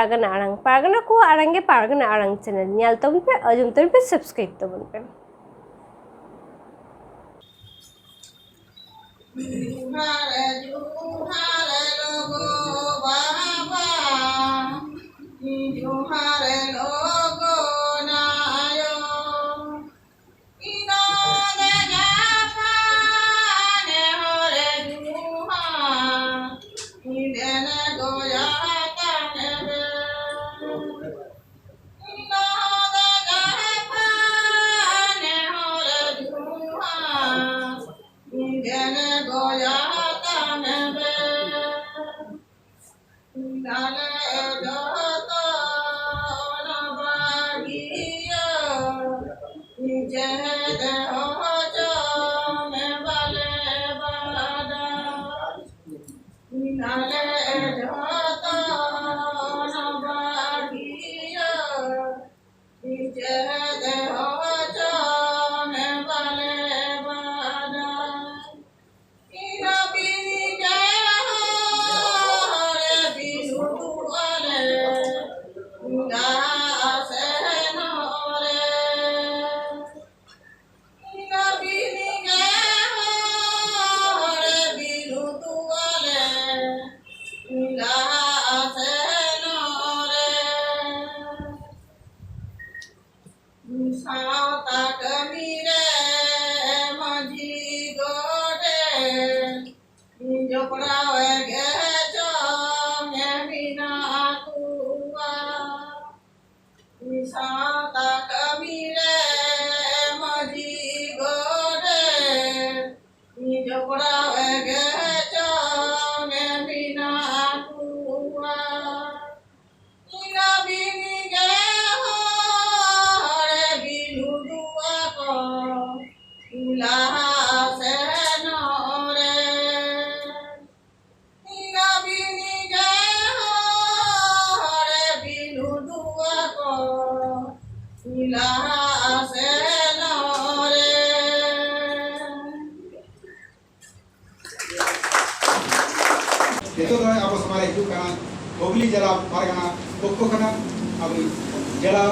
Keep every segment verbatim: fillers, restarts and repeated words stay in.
ᱯᱟᱨᱜᱟᱱᱟ ᱟᱲᱟᱝ, ᱯᱟᱨᱜᱟᱱᱟ ᱠᱚᱣᱟᱜ ᱟᱲᱟᱝ ᱜᱮ ᱯᱟᱨᱜᱟᱱᱟ ᱟᱲᱟᱝ ᱪᱮᱱᱮᱞ᱾ ᱧᱮᱞ ᱛᱟᱵᱚᱱ ᱯᱮ, ᱟᱸᱡᱚᱢ ᱛᱟᱵᱚᱱ ᱯᱮ, ᱥᱟᱵᱥᱠᱨᱟᱭᱤᱵ ᱛᱟᱵᱚᱱ ᱯᱮ᱾ ᱡᱚᱦᱟᱨ, ᱡᱚᱦᱟᱨ ᱞᱚᱜᱚ ᱵᱟᱵᱟ, ᱡᱚᱦᱟᱨ ᱞᱚᱜᱚ ᱱᱟᱭᱚ᱾ ᱤᱱᱟᱹ ᱫᱮ ᱡᱟᱯᱟ ᱱᱮᱦᱚᱨ ᱡᱚᱦᱟᱨ, ᱤᱫᱮᱱ ᱜᱚᱭᱟ ᱛᱟᱱᱮ ᱵᱮ᱾ ᱟᱞᱮ ᱡᱚᱛᱚ ᱵᱟᱹᱜᱤᱭᱟᱹ, ᱱᱤᱡᱮ ᱫᱮᱦᱚ ᱪᱚᱱ ᱵᱟᱞᱮ ᱵᱟᱰᱟᱭ᱾ ᱤᱱᱟᱹ ᱵᱤᱱᱤ ᱜᱮ ᱦᱚᱨ ᱵᱤᱱᱩ ᱟᱞᱮ ᱜᱟ ᱥᱮᱱᱚᱜ ᱨᱮ᱾ ᱥᱟᱶᱛᱟ ᱠᱟᱹᱢᱤ ᱨᱮ ᱢᱟᱹᱡᱷᱤ ᱜᱚᱰᱮᱛ ᱡᱚᱯᱲᱟᱣ ᱜᱮ ᱪᱚᱝ ᱢᱮᱱᱟᱜ ᱠᱚᱣᱟ᱾ ᱥᱟᱶᱛᱟ ᱠᱟᱹᱢᱤ ᱨᱮ ᱢᱟᱹᱡᱷᱤ ᱜᱚᱰᱮᱛ ᱡᱚᱯᱲᱟᱣ ᱜᱮ ᱪᱚᱝ ᱢᱮᱱᱟᱜ ᱠᱚᱣᱟ᱾ ᱤᱱᱟᱹ ᱵᱤᱱᱤ ᱜᱮ ᱦᱚᱲ ᱵᱤᱞᱩᱫᱩᱜ ᱟᱠᱚ ᱞᱟᱦᱟ ᱥᱮᱱᱚᱜ ᱨᱮ᱾ ᱤᱱᱟᱹ ᱵᱤᱱᱤ ᱜᱮ ᱦᱚᱲ ᱵᱤᱞᱩᱫᱩᱜ ᱟᱠᱚ ᱞᱟᱦᱟ ᱥᱮᱱᱚᱜ ᱨᱮ᱾ ᱱᱤᱛᱚᱜ ᱫᱚ ᱟᱵᱚ ᱥᱟᱢᱟᱝ ᱨᱮ ᱦᱤᱡᱩᱜ ᱠᱟᱱᱟ ᱦᱩᱜᱽᱞᱤ ᱡᱮᱞᱟ ᱯᱟᱨᱜᱟᱱᱟ ᱯᱚᱠᱠᱷᱚ ᱠᱟᱱᱟ ᱟᱵᱚᱭᱤᱡ ᱡᱮᱞᱟ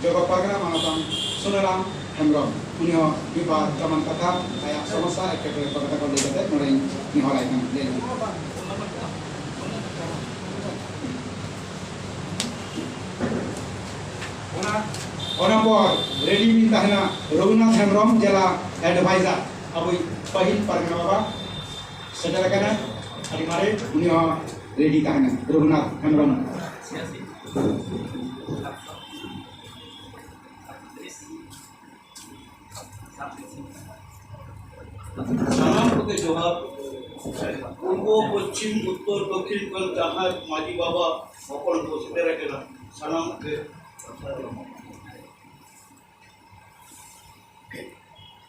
ᱡᱚᱜᱚ ᱯᱟᱨᱜᱟᱱᱟ ᱢᱟᱱᱚᱛᱟᱱ ᱥᱩᱱᱟᱨᱟᱢ ᱦᱮᱢᱵᱨᱚᱢ᱾ ᱩᱱᱤ ᱦᱚᱸ ᱢᱤᱫ ᱵᱟᱨ ᱫᱟᱢᱟᱱ ᱠᱟᱛᱷᱟ, ᱟᱭᱟᱜ ᱥᱚᱢᱚᱥᱥᱟ, ᱮᱴᱠᱮᱴᱚᱬᱮ ᱠᱚ ᱠᱟᱛᱷᱟ ᱠᱚ ᱞᱟᱹᱭ ᱠᱟᱛᱮ ᱱᱚᱰᱮᱧ ᱱᱮᱦᱚᱨᱟᱭ ᱠᱟᱱᱟ᱾ ᱞᱟᱹᱭ ᱢᱮ᱾ ᱚᱱᱟ, ᱚᱱᱟ ᱯᱚᱨ ᱨᱮᱰᱤ ᱵᱤᱱ ᱛᱟᱦᱮᱱᱟ ᱨᱚᱜᱷᱩᱱᱟᱛᱷ ᱦᱮᱢᱵᱨᱚᱢ, ᱡᱮᱞᱟ ᱮᱰᱵᱷᱟᱭᱡᱟᱨ, ᱟᱵᱚᱭᱤᱡ ᱯᱟᱹᱦᱤᱞ ᱯᱟᱨᱜᱟᱱᱟ ᱵᱟᱵᱟ ᱥᱮᱴᱮᱨ ᱟᱠᱟᱱᱟ, ᱟᱹᱰᱤ ᱢᱟᱨᱮ, ᱩᱱᱤ ᱦᱚᱸ ᱨᱮᱰᱤ ᱛᱟᱦᱮᱱᱟ, ᱨᱚᱜᱷᱩᱱᱟᱛᱷ ᱦᱮᱢᱵᱨᱚᱢ᱾ ᱥᱟᱱᱟᱢ ᱠᱚᱜᱮ ᱡᱚᱦᱟᱨ᱾ ᱯᱩᱨᱵᱚ, ᱯᱚᱪᱷᱤᱢ, ᱩᱛᱛᱚᱨ, ᱫᱚᱠᱷᱤᱱ ᱠᱷᱚᱱ ᱡᱟᱦᱟᱸᱭ ᱢᱟᱹᱡᱷᱤ ᱵᱟᱵᱟ ᱦᱚᱯᱚᱱ ᱠᱚ ᱥᱮᱴᱮᱨ ᱟᱠᱟᱱᱟ, ᱥᱟᱱᱟᱢ ᱠᱚᱜᱮ᱾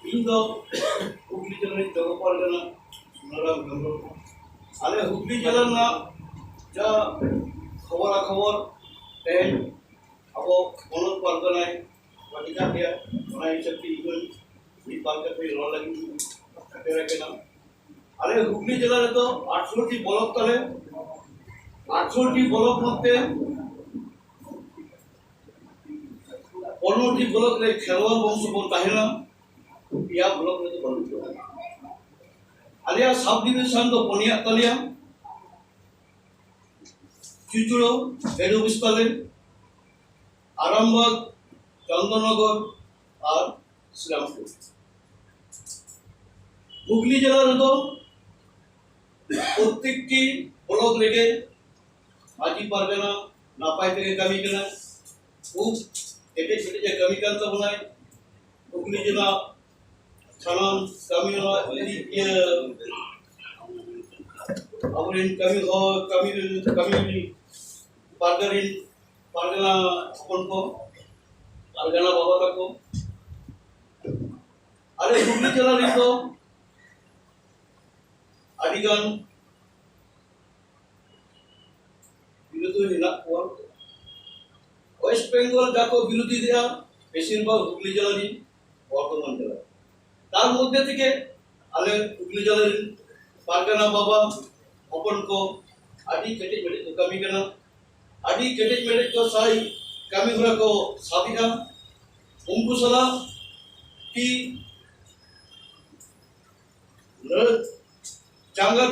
ᱤᱧ ᱫᱚ ᱦᱩᱜᱽᱞᱤ ᱡᱮᱞᱟ ᱨᱤᱧ ᱡᱚᱜᱚ ᱯᱟᱨᱜᱟᱱᱟ ᱥᱩᱱᱟᱨᱟᱢ ᱦᱮᱢᱵᱨᱚᱢ᱾ ᱟᱞᱮ ᱦᱩᱜᱽᱞᱤ ᱡᱮᱞᱟ ᱨᱮᱱᱟᱜ ᱡᱟ ᱠᱷᱚᱵᱚᱨᱟ ᱠᱷᱚᱵᱚᱨ ᱛᱮᱦᱮᱧ ᱟᱵᱚ ᱯᱚᱱᱚᱛ ᱯᱟᱨᱜᱟᱱᱟᱭ ᱵᱟᱹᱴᱤ ᱠᱟᱜ ᱞᱮᱭᱟ, ᱚᱱᱟ ᱦᱤᱥᱟᱹᱵ ᱛᱮ ᱤᱧ ᱦᱚᱸ ᱢᱤᱫ ᱵᱟᱨ ᱠᱟᱛᱷᱟᱧ ᱨᱚᱲ ᱞᱟᱹᱜᱤᱫ ᱤᱧ ᱥᱮᱴᱮᱨ ᱟᱠᱟᱱᱟ᱾ ᱟᱞᱮ ᱦᱩᱜᱽᱞᱤ ᱡᱮᱞᱟ ᱨᱮᱫᱚ ᱟᱴᱷᱨᱚ ᱴᱤ ᱵᱞᱚᱠ ᱛᱟᱞᱮ᱾ ᱟᱴᱷᱨᱚ ᱴᱤ ᱵᱞᱚᱠ ᱢᱚᱫᱽᱫᱷᱮ ᱯᱚᱱᱨᱚ ᱴᱤ ᱵᱞᱚᱠ ᱨᱮ ᱠᱷᱮᱨᱣᱟᱞ ᱵᱚᱝᱥᱚ ᱵᱚᱱ ᱛᱟᱦᱮᱱᱟ, ᱯᱮᱭᱟ ᱵᱞᱚᱠ ᱨᱮᱫᱚ ᱵᱟᱹᱱᱩᱜ ᱠᱚᱣᱟ᱾ ᱟᱞᱮᱭᱟᱜ ᱥᱟᱵ ᱰᱤᱵᱷᱤᱥᱚᱱ ᱫᱚ ᱯᱩᱱᱭᱟᱜ ᱛᱟᱞᱮᱭᱟ, ᱪᱩᱪᱩᱲᱟᱹ, ᱦᱮᱰ ᱚᱯᱷᱤᱥ ᱛᱟᱞᱮ, ᱟᱨᱟᱢᱵᱟᱜᱽ, ᱪᱚᱱᱫᱚᱱᱱᱚᱜᱚᱨ ᱟᱨ ᱥᱨᱤᱨᱟᱢᱯᱩᱨ᱾ ᱦᱩᱜᱽᱞᱤ ᱡᱮᱞᱟ ᱨᱮᱫᱚ ᱯᱨᱚᱛᱮᱠᱴᱤ ᱵᱞᱚᱠ ᱨᱮᱜᱮ ᱢᱟᱹᱡᱷᱤ ᱯᱟᱨᱜᱟᱱᱟ ᱱᱟᱯᱟᱭ ᱛᱮᱜᱮ ᱠᱟᱹᱢᱤ ᱠᱟᱱᱟᱭ, ᱠᱷᱩᱵ ᱠᱮᱴᱮᱡ ᱠᱮᱴᱮᱡ ᱮ ᱠᱟᱹᱢᱤ ᱠᱟᱱ ᱛᱟᱵᱚᱱᱟᱭ᱾ ᱦᱩᱜᱽᱞᱤ ᱡᱮᱞᱟ ᱥᱟᱱᱟᱢ ᱠᱟᱹᱢᱤ ᱦᱚᱲ, ᱤᱭᱟᱹ, ᱟᱵᱚᱨᱮᱱ ᱠᱟᱹᱢᱤ ᱦᱚᱲ, ᱠᱟᱹᱢᱤ, ᱠᱟᱹᱢᱤ ᱯᱟᱨᱜᱟᱱᱟ, ᱯᱟᱨᱜᱟᱱᱟ ᱦᱚᱯᱚᱱ ᱠᱚ, ᱯᱟᱨᱜᱟᱱᱟ ᱵᱟᱵᱟ ᱛᱟᱠᱚ, ᱟᱞᱮ ᱦᱩᱜᱽᱞᱤ ᱡᱮᱞᱟ ᱨᱮᱱ ᱫᱚ ᱟᱹᱰᱤᱜᱟᱱ ᱵᱤᱨᱳᱫᱷᱤ ᱦᱮᱱᱟᱜ ᱠᱚᱣᱟ᱾ ᱳᱭᱮᱥᱴ ᱵᱮᱝᱜᱚᱞ ᱡᱟ ᱠᱚ ᱵᱤᱨᱳᱫᱷᱤ ᱞᱮᱫᱼᱟ, ᱵᱮᱥᱤᱨ ᱵᱷᱟᱜᱽ ᱦᱩᱜᱽᱞᱤ ᱡᱮᱞᱟ ᱨᱮᱱ, ᱵᱚᱨᱫᱷᱚᱢᱟᱱ ᱡᱮᱞᱟ᱾ ᱛᱟᱨ ᱢᱚᱫᱽᱫᱷᱮ ᱛᱷᱮᱠᱮ ᱟᱞᱮ ᱦᱩᱜᱽᱞᱤ ᱡᱮᱞᱟ ᱨᱮᱱ ᱯᱟᱨᱜᱟᱱᱟ ᱵᱟᱵᱟ ᱦᱚᱯᱚᱱ ᱠᱚ ᱟᱹᱰᱤ ᱠᱮᱴᱮᱡ ᱢᱮᱴᱮᱡ ᱠᱚ ᱠᱟᱹᱢᱤ ᱠᱟᱱᱟ᱾ ᱟᱹᱰᱤ ᱠᱮᱴᱮᱡ ᱢᱮᱴᱮᱡ ᱠᱚ ᱥᱟᱭ ᱠᱟᱹᱢᱤ ᱦᱚᱨᱟ ᱠᱚ ᱥᱟᱵᱮᱜᱼᱟ᱾ ᱩᱱᱠᱩ ᱥᱟᱞᱟᱜ ᱛᱤ ᱞᱟᱹᱲ-, ᱡᱟᱸᱜᱟ,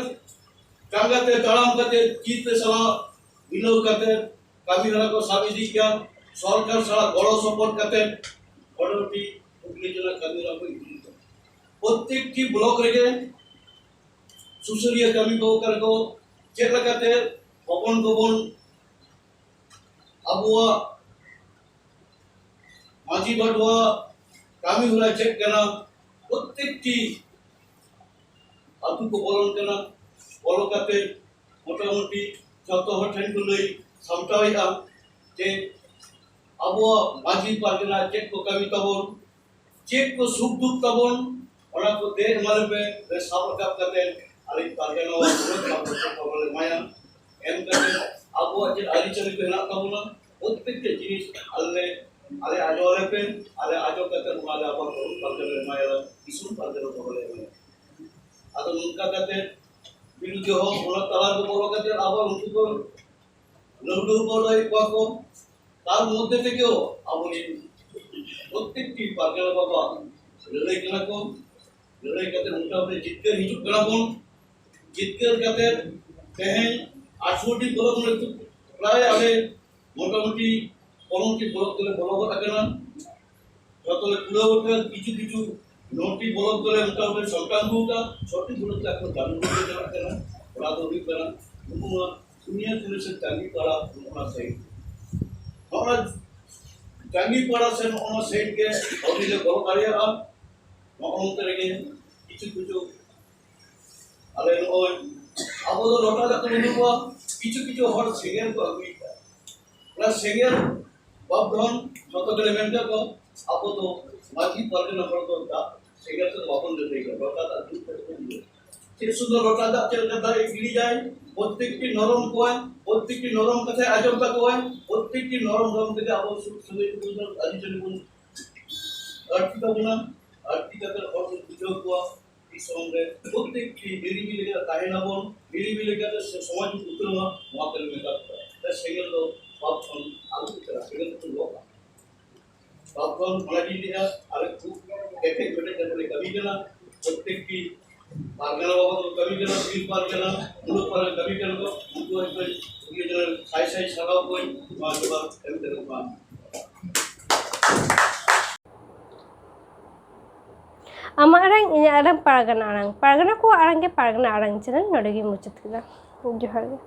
ᱡᱟᱸᱜᱟ ᱛᱮ ᱛᱟᱲᱟᱢ ᱠᱟᱛᱮ, ᱛᱤ ᱛᱮ ᱥᱟᱞᱟᱜ ᱢᱤᱞᱟᱹᱣ ᱠᱟᱛᱮ ᱠᱟᱹᱢᱤ ᱦᱚᱨᱟ ᱠᱚ ᱥᱟᱵ ᱤᱫᱤᱭᱮᱫ ᱜᱮᱭᱟ᱾ ᱥᱚᱨᱠᱟᱨ ᱥᱟᱞᱟᱜ ᱜᱚᱲᱚ ᱥᱚᱯᱚᱦᱚᱫ ᱠᱟᱛᱮ ᱢᱚᱴᱟᱢᱩᱴᱤ ᱩᱛᱱᱟᱹᱣ ᱨᱮᱱᱟᱜ ᱠᱟᱹᱢᱤ ᱦᱚᱨᱟ ᱠᱚ ᱤᱫᱤᱭᱮᱫᱟ᱾ ᱯᱨᱚᱛᱮᱠᱴᱤ ᱵᱞᱚᱠ ᱨᱮᱜᱮ ᱥᱩᱥᱟᱹᱨᱤᱭᱟᱹ ᱠᱟᱹᱢᱤ ᱠᱚ ᱚᱠᱟ ᱨᱮᱠᱚ ᱪᱮᱫ ᱞᱮᱠᱟᱛᱮ ᱦᱚᱯᱚᱱ ᱠᱚᱵᱚᱱ ᱟᱵᱚᱣᱟᱜ ᱢᱟᱹᱡᱷᱤ ᱵᱟᱰᱣᱟ ᱠᱟᱹᱢᱤ ᱦᱚᱨᱟ ᱪᱮᱫ ᱠᱟᱱᱟ, ᱯᱨᱚᱛᱮᱠᱴᱤ ᱟᱹᱛᱩ ᱠᱚ ᱵᱚᱞᱚᱱ ᱠᱟᱱᱟ, ᱵᱚᱞᱚ ᱠᱟᱛᱮ ᱢᱚᱴᱟᱢᱩᱴᱤ ᱡᱚᱛᱚ ᱦᱚᱲ ᱴᱷᱮᱱ ᱠᱚ ᱞᱟᱹᱭ ᱥᱟᱢᱴᱟᱣᱮᱫᱼᱟ ᱡᱮ ᱟᱵᱚᱣᱟᱜ ᱢᱟᱹᱡᱷᱤ ᱯᱟᱨᱜᱟᱱᱟ ᱪᱮᱫ ᱠᱚ ᱠᱟᱹᱢᱤ ᱛᱟᱵᱚᱱ, ᱪᱮᱫ ᱠᱚ ᱥᱩᱠ ᱫᱩᱠ ᱛᱟᱵᱚᱱ, ᱚᱱᱟ ᱠᱚ ᱫᱮᱡ ᱮᱢᱟᱱ ᱯᱮ, ᱨᱮ ᱥᱟᱵ ᱨᱟᱠᱟᱵ ᱠᱟᱛᱮ ᱟᱹᱞᱤᱧ ᱯᱟᱨᱜᱟᱱᱟ ᱟᱵᱚ ᱞᱮ ᱮᱢᱟᱭᱟ᱾ ᱮᱢ ᱠᱟᱛᱮ ᱟᱵᱚᱣᱟᱜ ᱪᱮᱫ ᱟᱹᱨᱤᱪᱟᱹᱞᱤ ᱠᱚ ᱦᱮᱱᱟᱜ ᱛᱟᱵᱚᱱᱟ, ᱯᱨᱚᱛᱮᱠᱴᱟ ᱡᱤᱱᱤᱥ ᱟᱞᱮ, ᱟᱞᱮ ᱟᱸᱡᱚᱢ ᱟᱞᱮ ᱯᱮ, ᱟᱞᱮ ᱟᱸᱡᱚᱢ ᱠᱟᱛᱮ ᱚᱱᱟ ᱞᱮ ᱟᱵᱟᱨ ᱯᱟᱨᱜᱟᱱᱟ ᱞᱮ ᱮᱢᱟᱭᱟ, ᱫᱤᱥᱚᱢ ᱯᱟᱨᱜᱟᱱᱟ ᱠᱚ ᱞᱮ ᱮᱢᱟᱭᱟ᱾ ᱟᱫᱚ ᱱᱚᱝᱠᱟ ᱠᱟᱛᱮ ᱵᱤᱨᱩᱫᱷᱤ ᱦᱚᱸ ᱚᱱᱟ ᱛᱟᱞᱟ ᱨᱮ ᱵᱚᱞᱚ ᱠᱟᱛᱮ ᱟᱵᱟᱨ ᱩᱱᱠᱩ ᱠᱚ ᱞᱟᱹᱣᱰᱟᱹ ᱠᱚ ᱞᱟᱹᱭ ᱠᱚᱣᱟ ᱠᱚ᱾ ᱛᱟᱨ ᱢᱚᱫᱽᱫᱷᱮ ᱛᱮᱜᱮ ᱟᱵᱚᱨᱮᱱ ᱯᱨᱚᱛᱮᱠᱴᱤ ᱯᱟᱨᱜᱟᱱᱟ ᱵᱟᱵᱟ ᱞᱟᱹᱲᱦᱟᱹᱭ ᱠᱟᱱᱟ ᱠᱚ, ᱞᱟᱹᱲᱦᱟᱹᱭ ᱠᱟᱛᱮ ᱢᱚᱴᱟᱢᱩᱴᱤ ᱡᱤᱛᱠᱟᱹᱨ ᱦᱤᱡᱩᱜ ᱠᱟᱱᱟ ᱵᱚᱱ᱾ ᱡᱤᱛᱠᱟᱹᱨ ᱠᱟᱛᱮ ᱛᱮᱦᱮᱧ ᱟᱴᱷᱨᱚ ᱴᱤ ᱵᱞᱚᱠ ᱨᱮ ᱯᱨᱟᱭ ᱟᱞᱮ ᱢᱚᱴᱟᱢᱩᱴᱤ ᱯᱚᱱᱨᱚ ᱴᱤ ᱵᱞᱚᱠ ᱫᱚᱞᱮ ᱵᱚᱞᱚ ᱜᱚᱫ ᱟᱠᱟᱱᱟ᱾ ᱡᱚᱛᱚ ᱞᱮ ᱠᱩᱲᱟᱹᱣ ᱟᱠᱟᱱ, ᱠᱤᱪᱷᱩ ᱠᱤᱪᱷᱩ ᱱᱚ ᱴᱤ ᱵᱞᱚᱠ ᱫᱚᱞᱮ ᱢᱚᱴᱟᱢᱩᱴᱤ ᱥᱟᱢᱴᱟᱣ ᱟᱹᱜᱩ ᱟᱠᱟᱫ, ᱪᱷᱚ ᱴᱤ ᱵᱞᱚᱠ ᱫᱚ ᱮᱠᱷᱚᱱ ᱪᱟᱹᱞᱩ ᱨᱮᱜᱮ ᱪᱟᱞᱟᱜ ᱠᱟᱱᱟ᱾ ᱚᱱᱟ ᱫᱚ ᱦᱩᱭᱩᱜ ᱠᱟᱱᱟ ᱱᱚᱜᱼᱚ ᱱᱚᱣᱟ ᱥᱩᱱᱤᱭᱟᱹ ᱠᱩᱞᱤ ᱥᱮ ᱡᱟᱸᱜᱤᱯᱟᱲᱟ, ᱱᱚᱜᱼᱚ ᱱᱚᱣᱟ ᱥᱟᱭᱤᱰ, ᱱᱚᱜᱼᱚ ᱱᱚᱣᱟ ᱡᱟᱸᱜᱤᱯᱟᱲᱟ ᱥᱮ ᱱᱚᱜᱼᱚ ᱱᱚᱣᱟ ᱥᱟᱭᱤᱰ ᱜᱮ ᱟᱹᱣᱨᱤ ᱞᱮ ᱵᱚᱞᱚ ᱫᱟᱲᱮᱭᱟᱜᱼᱟ᱾ ᱱᱚᱜᱼᱚ ᱱᱚᱛᱮ ᱨᱮᱜᱮ ᱠᱤᱪᱷᱩ ᱠᱤᱪᱷᱩ ᱟᱞᱮ ᱱᱚᱜᱼᱚᱭ ᱟᱵᱚ ᱫᱚ ᱞᱚᱴᱟ ᱫᱟᱜ ᱛᱮᱵᱚᱱ ᱧᱩ ᱠᱚᱣᱟ, ᱠᱤᱪᱷᱩ ᱠᱤᱪᱷᱩ ᱦᱚᱲ ᱥᱮᱸᱜᱮᱞ ᱠᱚ ᱟᱹᱜᱩᱭᱮᱫᱟ᱾ ᱚᱱᱟ ᱥᱮᱸᱜᱮᱞ ᱵᱟᱯᱫᱷᱚᱱ ᱡᱚᱛᱚ ᱜᱮᱞᱮ ᱢᱮᱱ ᱠᱟᱜ ᱠᱚᱣᱟ, ᱟᱵᱚ ᱫᱚ ᱢᱟᱹᱡᱷᱤ ᱯᱟᱨᱜᱟᱱᱟ ᱦᱚᱲ ᱫᱚ ᱫᱟᱜ ᱥᱮᱸᱜᱮᱞ ᱛᱮᱫᱚ ᱵᱟᱵᱚᱱ ᱞᱟᱹᱲᱦᱟᱹᱭ ᱠᱟᱱᱟ, ᱞᱚᱴᱟ ᱫᱟᱜ ᱫᱩᱞ ᱠᱟᱛᱮ ᱵᱚᱱ ᱧᱩᱭᱟ᱾ ᱪᱮᱫ ᱥᱩᱱᱫᱚᱨ ᱞᱚᱴᱟ ᱫᱟᱜ ᱪᱮᱫ ᱞᱮᱠᱟ ᱫᱟᱜ ᱮ ᱜᱤᱰᱤᱭᱟᱭ, ᱯᱨᱚᱛᱮᱠᱴᱤ ᱱᱚᱨᱚᱢ ᱠᱚᱣᱟᱭ, ᱯᱨᱚᱛᱮᱠᱴᱤ ᱱᱚᱨᱚᱢ ᱠᱟᱛᱷᱟᱭ ᱟᱸᱡᱚᱢ ᱛᱟᱠᱚᱣᱟᱭ, ᱯᱨᱚᱛᱮᱠᱴᱤ ᱱᱚᱨᱚᱢ ᱱᱚᱨᱚᱢ ᱛᱮᱜᱮ ᱟᱵᱚ ᱥᱩᱠ ᱥᱟᱹᱜᱟᱹᱭ ᱠᱚᱵᱚᱱ ᱟᱹᱨᱤᱪᱟᱹᱞᱤ ᱵᱚᱱ ᱟᱹᱲᱛᱤ ᱛᱟᱵᱚᱱᱟ, ᱟᱹᱲᱛᱤ ᱠᱟᱛᱮ ᱦᱚᱲ ᱵᱚᱱ ᱵᱩᱡᱷᱟᱹᱣ ᱠᱚᱣᱟ᱾ ᱫᱤᱥᱚᱢ ᱨᱮ ᱯᱨᱚᱛᱮᱠᱴᱤ ᱱᱤᱨᱤᱵᱤᱞᱤ ᱞᱮᱠᱟ ᱛᱟᱦᱮᱱᱟᱵᱚᱱ, ᱱᱤᱨᱤᱵᱤᱞᱤ ᱞᱮᱠᱟᱛᱮ ᱥᱮ ᱥᱚᱢᱟᱡᱽ ᱵᱚᱱ ᱩᱛᱱᱟᱹᱣᱟ, ᱱᱚᱣᱟ ᱛᱮᱞᱮ ᱢᱮᱛᱟ ᱠᱚᱣᱟ᱾ ᱥᱮᱸᱜᱮᱞ ᱫᱚ ᱵᱟᱯ ᱠᱷᱚᱱ ᱟᱞᱚ ᱯᱮ ᱪᱟᱞᱟᱜ, ᱥᱮᱸᱜᱮᱞ ᱫᱚ ᱵᱟᱯ ᱠᱷᱚᱱ ᱚᱱᱟ ᱜᱮᱧ ᱞᱟᱹᱭᱟ, ᱟᱞᱮ ᱠᱷᱩᱵ ᱠᱮᱴᱮᱡ ᱢᱮᱴᱮᱡ ᱠᱟᱛᱮ ᱞᱮ ᱠᱟᱹᱢᱤ ᱠᱟᱱᱟ᱾ ᱯᱨᱚᱛᱮᱠᱴᱤ ᱯᱟᱨᱜᱟᱱᱟ ᱵᱟᱵᱟ ᱠᱚ ᱠᱟᱹᱢᱤ ᱠᱟᱱᱟ, ᱯᱤᱲ ᱯᱟᱨᱜᱟᱱᱟ, ᱢᱩᱞᱩᱠ ᱯᱟᱨᱜᱟᱱᱟ ᱠᱟᱹᱢᱤ ᱠᱟᱱᱟ ᱠᱚ, ᱩᱱᱠᱩ ᱦᱚᱸ ᱡᱚᱛᱚ ᱥᱟᱭ ᱥᱟᱭ ᱥᱟᱨᱦᱟᱣ ᱠᱚ ᱱᱚᱣᱟ ᱡᱚᱦᱟᱨ ᱮᱢ ᱠᱟᱛᱮ ᱠᱚ᱾ ᱟᱢᱟᱜ ᱟᱲᱟᱝ, ᱤᱧᱟᱹᱜ ᱟᱲᱟᱝ, ᱯᱟᱨᱜᱟᱱᱟ ᱟᱲᱟᱝ᱾ ᱯᱟᱨᱜᱟᱱᱟ ᱠᱚᱣᱟᱜ ᱟᱲᱟᱝ ᱜᱮ ᱯᱟᱨᱜᱟᱱᱟ ᱟᱲᱟᱝ ᱪᱮᱱᱮᱞ ᱱᱚᱰᱮ ᱜᱤᱧ ᱢᱩᱪᱟᱹᱫ ᱠᱮᱫᱟ᱾ ᱡᱚᱦᱟᱨ ᱜᱮ᱾